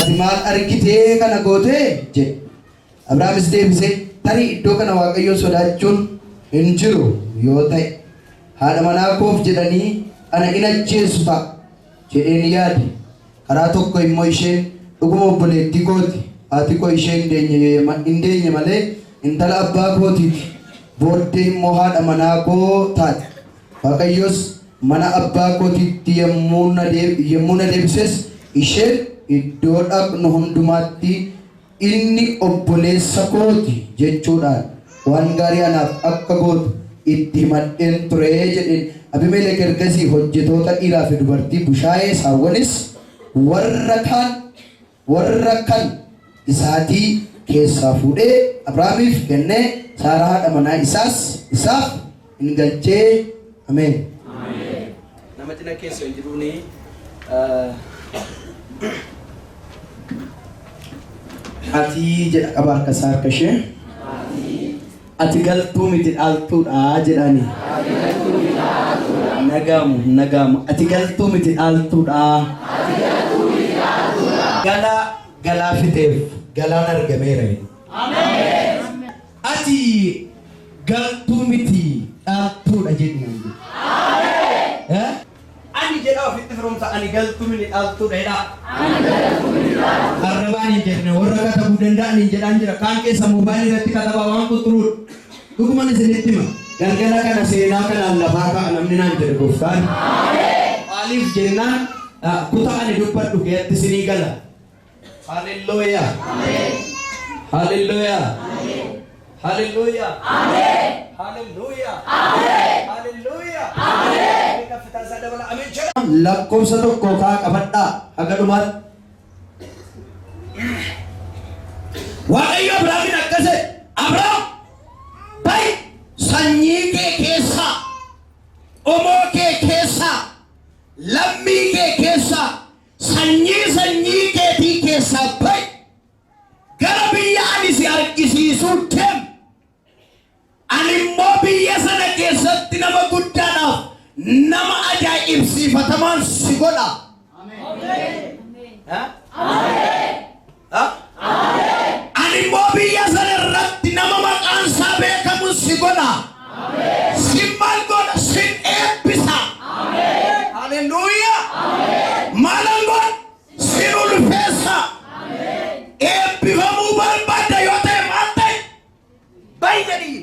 Ati maal argitee kana goote? jedhe. Abrahaamis deebisee, Tarii iddoo kana Waaqayyoon sodaachuun hin jiru yoo ta'e, haadha manaa koof jedhanii ana in ajjeesu ta'a jedheen yaade. Karaa tokko immoo isheen dhuguma obboleettii koo ti, haati koo ishee hin deenye malee intala abbaa kootii ti, booddee immoo haadha manaa koo taate. Waaqayyos mana abbaa kootiitti yommuu na deebises, isheen iddoo dhaqnu hundumaatti Inni obboleessa koo ti jechuudhaan waan gaarii anaaf akka gootu itti himadheen ture jedheen. Abimelek ergasii hojjetoota dhiiraa fi dubartii, bushaayee, saawwanis warra kaan warra kan isaatii keessaa fuudhee Abrahaamiif kennee, Saaraa haadha manaa isaas isaaf in galchee. Ameen. Nama cina keessan jiruuni Ati jedha qaba harka isaa harka ishee. Ati galtuu miti dhaaltuudha jedhaani. Nagaamu nagaamu ati galtuu miti dhaaltuudha. Galaa galaa fixeef galaan argameera. Ati galtuu miti dhaaltuudha jedhi naan jedhe. Eh? Ani jedhaa ofitti firoomsa ani galtuu miti dhaaltuudha jedhaa. Arrabaan hin jenne warra katabuu danda'an hin jedhaan jira. Kaan keessa moobaayilii irratti katabaa waan qulqulluudha. Dhuguman isinitti hima. Galgala kana seenaa kanaan lafaa ka'a namni naan jedhe gooftaan. Maaliif jennaan kutaa ani dubbadhu keessatti isinii gala. Hallelujah. Hallelujah. Hallelujah. Hallelujah. Hallelujah. Kaffitaa isaa dabala. Ameen jedha. Lakkoofsa tokko kaa qabadhaa haga dhumaatti. Waaqayyo Abrahaamin akkas jedhe. Abrahaam ba'i sanyii kee keessaa qomoo kee keessaa lammii kee keessaa Sanyii sanyii keetii keessaa ba'i, gara biyya ani si argisiisuu deem. Ani immoo biyya sana keessatti nama guddaadhaaf nama ajaa'ibsiifatamaan si godha. Ha? Ha? Ani immoo biyya sana irratti nama maqaan isaa beekamu si godha. Sin maal godha? Sin eebbisa. Haleluuyaa. Maalan godha? Sin ulfeessa. Eebbifamuu barbaadda yoo ta'e maal ta'e? Ba'i jedhii.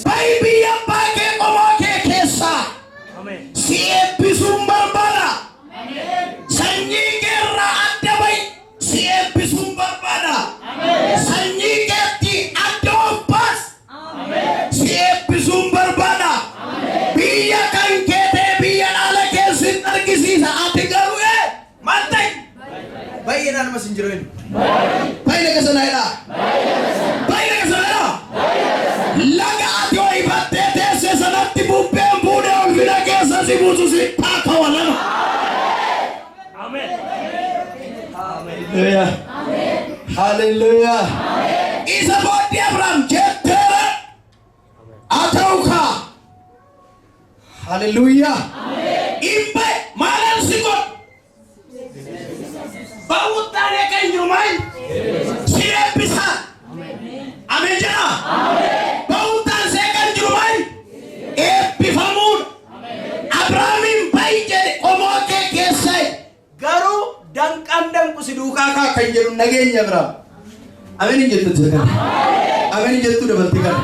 Ba'i biyya abbaa kee qomoo kee keessaa. Si eebbisuun barbaada. Sanyii kee irraa adda ba'i. Si eebbisuun barbaada. Sanyii keetti adda of baas. Si eebbisuun barbaada. Biyya kan kee ta'e biyya dhaala kee sin argisiisa. Ati garuu ee maal ta'i? Baay'ee naannoo sin jiru eenyu? Baay'ee laga sana jedhaa. Baay'ee laga sana jedhaa. Laga ati ho'ifattee teesse sanatti bubbeen fuudhee ulfina keessa si buusu si taakawa lama. Haleluuyaa. Haleluuyaa. Isa booddee Abrahaam jetteera haa ta'u kaa. Haleluuyaa. In ba'e maalaan si godha. Ba'uuttaanee kan jiru maal? Si eebbisa. Ameen jedha. Ba'uuttaan see kan jiru maal? Eebbifamuudha. Abrahaamiin ba'i jedhe qomoo kee keessaa Garuu danqaan danqu si duukaa kaa kan jedhu nageenya Abrahaam. Ameen hin jettu isa kana. Ameen hin jettu dabalte kana.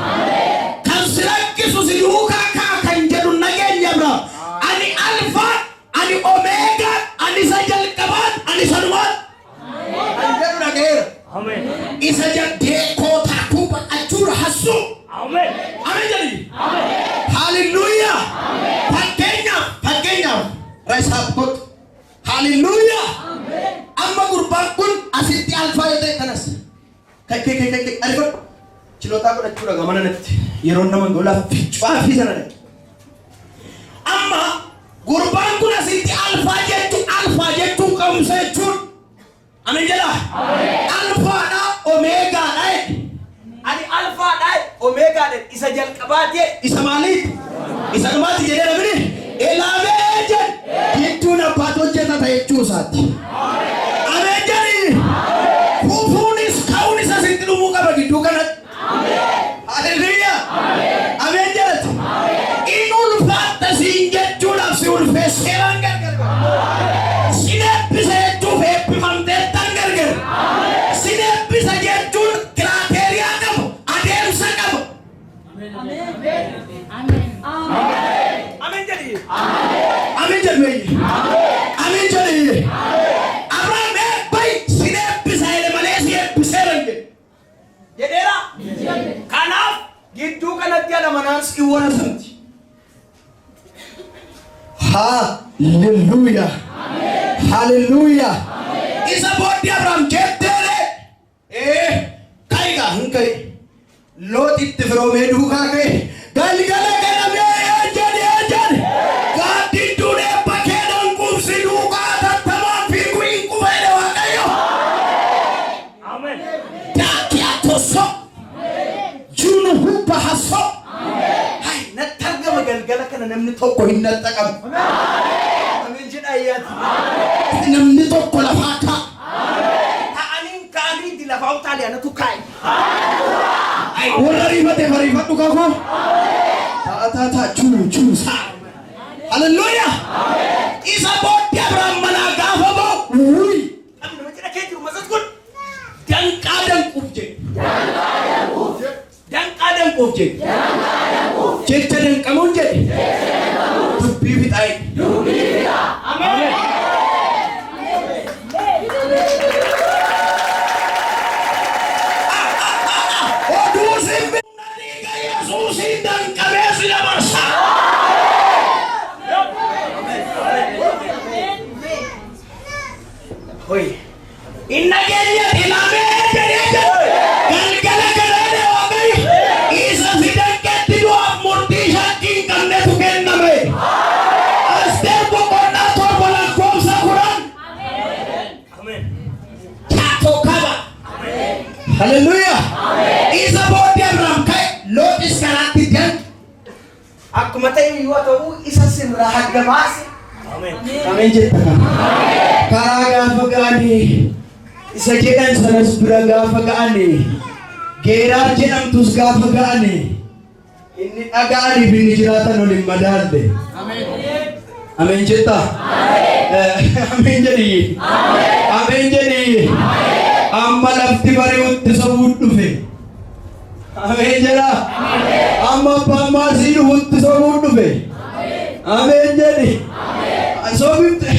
Kan si rakkisu si duukaa kaa kan jedhu nageenya Abrahaam. Ani alfaa Ani Omeegaan, ani isa jalqabaan, ani isa dhumaan. Kan jedhu dhaga'eera. Isa jalqee kootaa kuuba achuura hassuu. Ameen jedhi. Haalelluuyaa. Fakkeenyaaf, fakkeenyaaf, Raisaaf kottu. Haalelluuyaa. Amma gurbaan kun asitti alfaa yoo ta'e kanas. Kai kai kai kai kai arifadhu. Chilootaa godhachuu dhagaa mana natti yeroo nama gola ficcaa fi sana dhaqe. Amma gurbaan kun asitti alfaa jechuun alfaa jechuun ka'umsa jechuun amin jedha. Alfaadha omeegaadha jedhe. Ani alfaadha omeegaadha isa jalqabaati. Isa maaliiti? Isa dhumaati jedhee namni ilaamee jedhe gidduun abbaatu hojjetata jechuu isaati. Ameen jedhi. jedhi. Kufuunis ka'uunis asitti dhumuu qaba gidduu kanatti. Haleluuyaa. Ameen jedhati. In ulfaatta siin jechuudhaaf si ulfeesseeraan gargar ba'a. Sin eebbisa jechuuf eebbifamteettan gargar. Sin eebbisa jechuun criteria qaba, adeemsa qaba. Ameen jedhi. Ameen jedhu eenyu? Ameen jedhu. Abrahaam eebbai sin eebbisa jedhe malee si eebbiseera hin jedhe. Jedheera. Kanaaf gidduu kanatti haadha manaan si warasamti. Hallelujah. Hallelujah. Isa booddee Abrahaam jetteere ka'igaa hin ka'e. Loox itti firoomee duukaa ka'e. Galgala ganamee jedhe jedhe. Gaaddidduun eebba kee danquuf si duukaa tattamaan fiiguu hin qufeedha Waaqayyo. Ameen. Daakiyaa Juunu hubba hasso. Hai, natti argama galgala kana namni Tokko hin naxxaqamu. Ameen jedha ayyaati. Namni tokko lafaa ka'a. Ta'anii ka'anii itti lafaa utaalee anatu kaa'e. Warra riifate ariifadhu kakuu. Taa taa taa chuu chuu saa. Hallelujah. Isa booddee Abrahaam manaa gaafa ba'u. Wuy. Qabni nama jedha kee jiru masas kun. Danqaa danquuf jedhe. Danqaa danquuf jedhe. Jecha danqamuun jedhe. Dubbii fixaa. Ameen. Oduu simbirna dhiiga Yesuusiin danqamee si dabarsa. Hoi. Inna keenya filamee jedhee jedhe. Galgala kana Waaqayyo isa si danqetti du'aaf murtii shakkii hin qabnetu kenname. Asteer boqonnaa 7 lakkoofsa 10. Ameen. Taatoo qaba. Haleluuyaa. Isa booddee Abrahaam ka'e, Looxis karaatti dan. Akkuma ta'e iyyuu haa ta'u isa sirraa adda baase. Ameen. Ameen jetta kana. Karaa gaafa ga'anii isa jedhan sanas bira gaafa ga'anii Geeraar jedhamtus gaafa ga'anii inni dhaga'aniif inni jiraatan ol hin madaalle. Ameen jetta. Ameen jedhi. Ameen jedhi. Amma lafti bari'utti sobuun dhufe. Ameen jedha. Amma abbaan maasii dhufutti sobuun dhufe. Ameen jedhi. Sobumti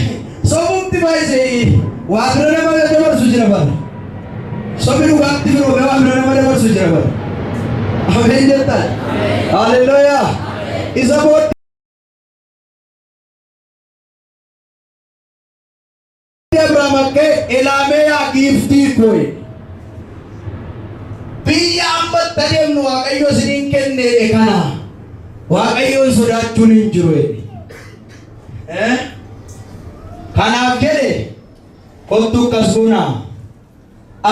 sobumti baay'isee waa bira nama dabarsu jira bara. Sobni dhugaatti firoomee waa bira nama dabarsu jira bara. Ameen jettan. Haleluuyaa. Isa booddee Abrahaam akka ilaamee yaa giiftii koo biyya amma itti adeemnu Waaqayyo isiniin kenneedhe kana Waaqayyoon sodaachuun hin jiru jedhe. Eh? Kanaaf jedhe kottu akkas goonaa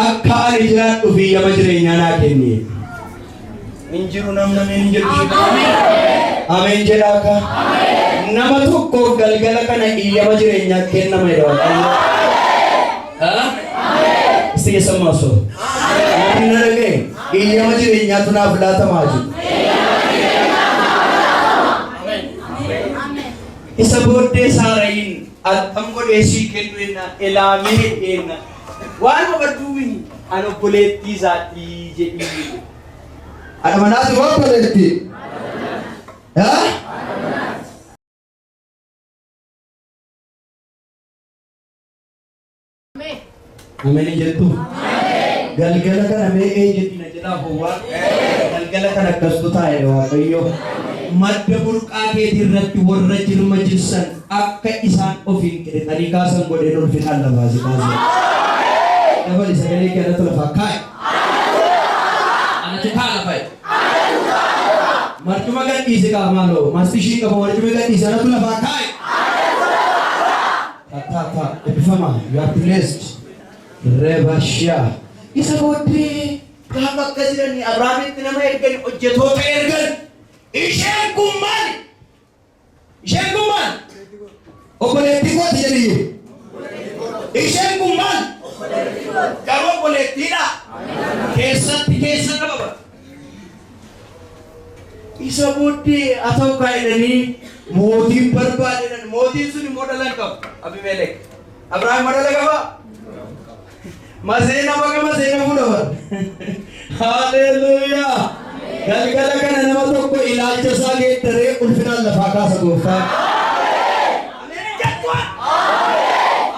akka ani jiraadhu biyyama jireenyaa naa kenni. Hin jiru namni ameen hin jedhu. Ameen jedhaa akka. Nama tokkoof galgala kana iyyama jireenyaa kennama jedha Waaqayyo. Ha? Isti keessan ሰው namni na dhagaye iyyama jireenyaatu naaf laatamaa jiru. Isa booddee Saarayin attam godhee sii kennu jennaan ilaamee jennaan waan badduubi an obboleettii isaatii jedhii. Haadha manaati moo obboleettii? Haa? Ameen jettu. Galgala kana mee ee jedhina jedhaa howwaa. Galgala kana akkastu taa'e Waaqayyo. Madda burqaa keetii irratti warra jirma jirsan akka isaan ofiin qirixanii kaasan godheen ulfinaan lafaa si kaase. Dabali sagalee kee irratti lafaa kaa'e. Anatu kaa lafa. Marcuma gadhiisi kaa maaloo. Mastishii qaba marcuma gadhiisi anatu lafaa kaa'e. Ta ta eebbifama, you are blessed. Rebashiyaa. Isa booddee gaafa akkas jedhanii Abrahaamitti nama ergan, hojjetoota ergan. Isheen kun maali? Isheen kun maal? Obboleettii kooti jedhi. Isheen kun maal? Garuu obboleettiidha. Keessatti keessa qaba. Isa booddee haa ta'u kaa jedhanii mootiin barbaadeedhan mootiin sun immoo dhala hin qabu. Abimelek. Abrahaam immoo dhala qabaa? Maseena baga maseena fuudha bar. Haleluuyaa. Galgala kana nama tokko ilaalcha isaa geeddaree ulfinaan lafaa kaasa gooftaan. Ameen jettu.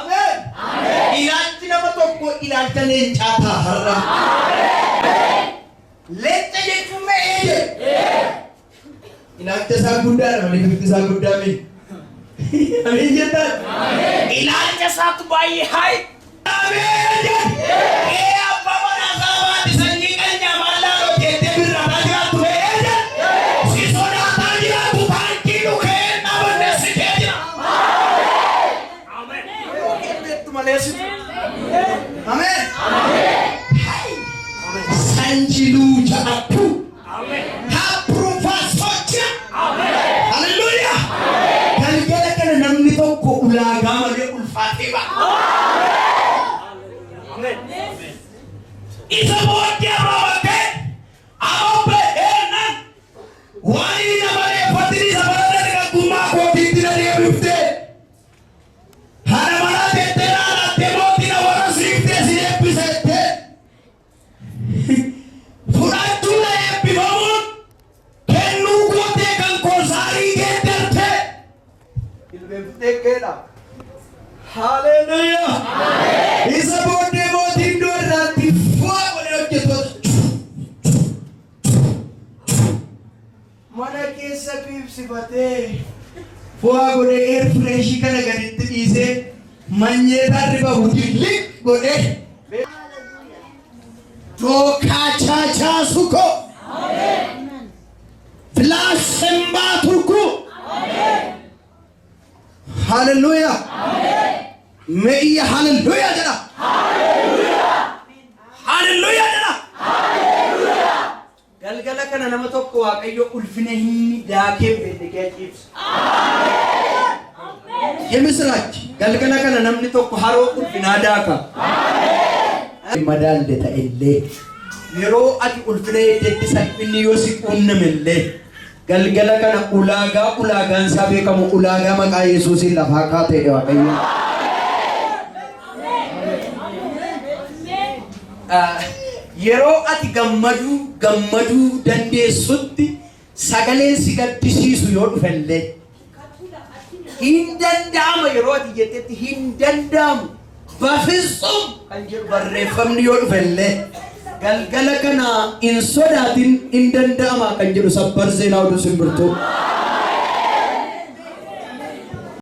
Ameen. Ilaalchi nama tokko ilaalcha leencaa ta'a har'a. Leenca jechuun me'ee jedhe. Ilaalcha isaa guddaadha malee bifti isaa guddaa miti. Ameen jettan. Ilaalcha isaatu baay'ee hayi. Ameen jedhe. Ee abbaa manaa isaa baati sanyii qanyaa maallaa hojjettee birrataa jiraattu me'ee jedhe. Si sodaataa jiraattu taankii dhukee dhaabanne si kee jira. Ameen. Beektu malee situ. Ameen. Sanjiluu ja'atu. Haprufaasocha. Haleluuyaa. Galgala kana namni tokko ulaagaa malee ulfaatee ba'a. Isa booddee Abrahaam akkee ababbe eennan waan inni na bareeffatin isa bara dargaggummaa kootiitti na deebiftee haadha manaa teettee na alaattee mootii na warra siiftee si eebbisettee fudhachuu na eebbifamuun kennuu gootee kan koo saarii geeddartee Jilbeenfatee keedha. Haleluuyaa. Isa booddee mootiin iddoo irraatti fu'a godhee hojjettoota mana keessa biibsifatee fu'a godhee air fresh kana gaditti dhiisee manyeetaa riba lik godhee Tookaachaachaasuko. Filaasembaa turku. Haleluuyaa. Me'iyya haleluuyaa jedha. Haleluuyaa jedha. Galgala kana nama tokko Waaqayyo ulfina inni daakee beekne kee ciibsa. የምስራች galgala kana namni tokko haroo ulfinaa daaka. Madaalle ta'ellee yeroo ati ulfina eegdetti salphinni yoo si quunnamellee galgala kana ulaagaa ulaagaan isaa beekamu ulaagaa maqaa Yesuusiin lafaa kaatee Waaqayyo. Yeroo ati gammaduu gammaduu dandeessutti sagaleen si gaddisiisu yoo dhufellee hin danda'ama yeroo ati jettetti hin danda'amu በፍጹም kan jedhu barreeffamni yoo dhufellee galgala kana hin sodaatin hin danda'ama kan jedhu sabbar seenaa oduu simbirtuu.